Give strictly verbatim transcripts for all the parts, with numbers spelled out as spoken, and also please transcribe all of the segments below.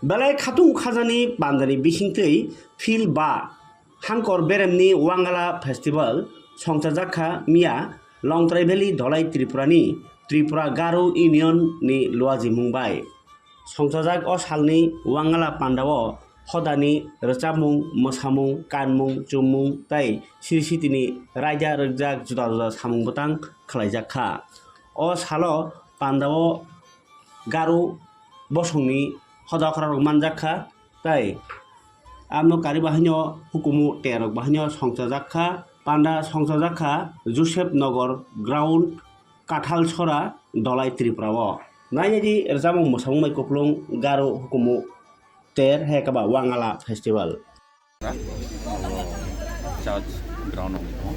Belai khatung khajani pandani bisingtwi field ba Hangkor beremni Wangala Festival songchajak kha miya Longtrai Valley Dholai Tripurani Tripura Garo Union ni luajimung bai. Songchajak o salni Wangala pandao hodani rwchapmung, mwsamung, kanmung, chummung tei siri sitini raida rwkjak juda juda samung bwtang khlaijak kha. O salo pandao Garo bosongni hoda okra rok manjak kha, tei ano kari bahaino hukumu terok bahaino songchajak kha, panda songchajak kha Joseph Nagar ground Kathal Sora Dholai Tripura o. Nainadi rwchapmung mwsamung bai kupulung Garo hukumu ter hai khe ba Wangala festival. Abo church ground o wngkha.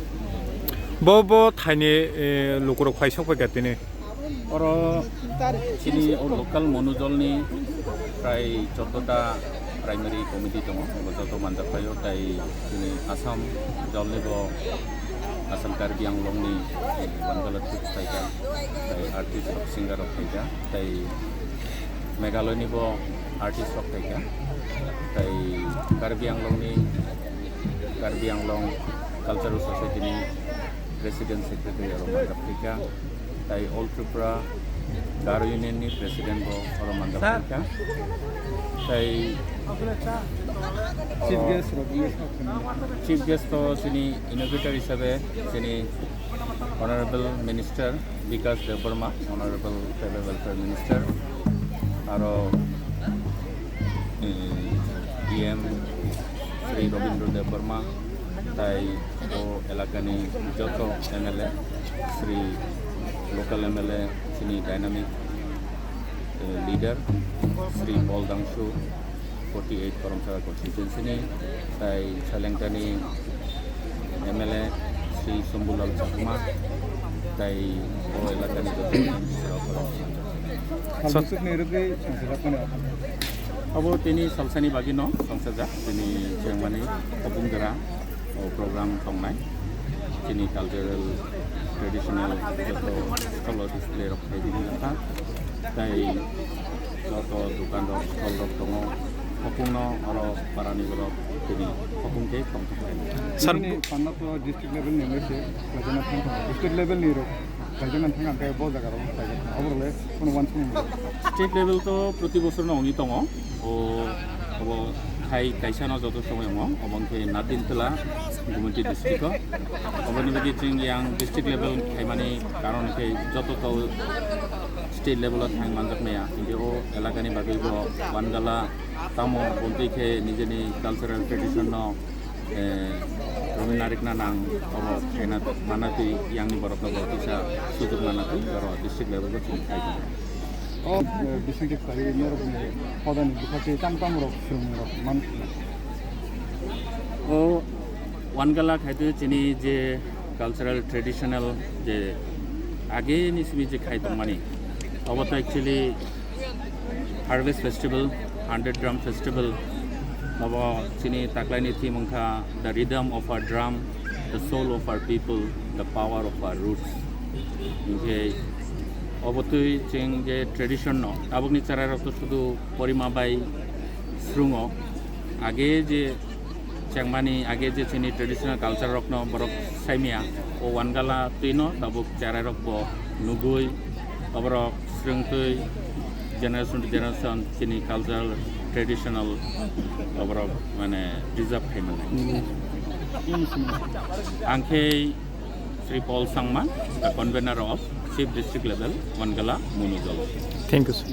Bo, bo thaini, eh, lukurok phaisok bai kha tini. Oro chini o local Monujolni prai chordo ta primary committee tongo, abo joto manjak phaio, tai chini Assam jolni bo Assam Karbi Anglongni, eh, Wangala troops phaikha, tai artist rok, singer rok phaikha, tai Meghalaya ni bo artist rok phaikha, tai Karbi Anglong ni, Karbi Anglong Cultural Society ni President Secretary oro manjak phaikha, tai All Tripura Garo Union ni President bo oro manjak phaikha, tai Chief guest rok wngwi kha. Chief guest to chini innovator hisabe chini Honorable Minister Bikash Debbarma, Honorable Tribal Welfare Minister, aro, eh, D M Shri Rabindra Debbarma, tai o elakani joto M L A, Shri local M L A, chini dynamic, eh, leader, Shri Paul Dangshu, forty eight Karamchara constituency ni, tai Sailengta ni M L A Shri Shambhulal Chakma, tai o elakani joto. Sat- Salsukni rwgwi songchajakmani. Abo tini salsani bagwi no songchajak, tini chengmani hopung dera o program tongnai. Chini cultural, traditional joto solo display rok khaidi wngkha. Tai joto dukan rok, stall rok tongo. Hopung no oro parani borok tini hopung khe tongthok lai. Sir, bini panna to district level ni wngwi se khlaijana thang thang. District level ni rok khlaijana thang thang khe bo jaga rok khlaijak thang. Obo rok le kono uansukmung. State level to proti bosor no wngwi tongo. O, obo khai kaisa no joto somoi wngo, obo wngkhe Nadin Tla Gumoti district o. Oboni bagwi chwng yang district level khaimani karon khe joto to state level o thang manjak maya. Hinkhe o elakani bagwi bo Wangala tamo bontwi khe nijeni cultural tradition no, eh, romwi narikna nang, obo khaina manatwi yangni borokno bo kisa sujuk manatwi oro district level o chwng khai tongo. O, eh, bisingtwi khlaiwi norokni hodani bwkha tei tamo tamo rok swrwngmung rok man khna. O Wangala khaitwi chini je cultural traditional je ageni simi je khai tongmani, obo to actually Harvest Festival, Hundred Drum Festival, obo chini taklaini theme wngkha The Rhythm of Our Drum, The Soul of Our People, The Power of Our Roots. Hinkhe obotwi chwng je tradition no, tabukni chwrairok to sudu porima bai srwngo. Age je chengmani, age je chini traditional culture rokno borok saimaya, o Wangala twino tabuk chwrairok bo nugwi, oborok swrwngtwi generation to generation chini cultural traditional oborok mane preserve khai mannai. Ang khe Shri Paul Sangma, the convener of chief district level, Wangala, Monujol. Thank you, sir.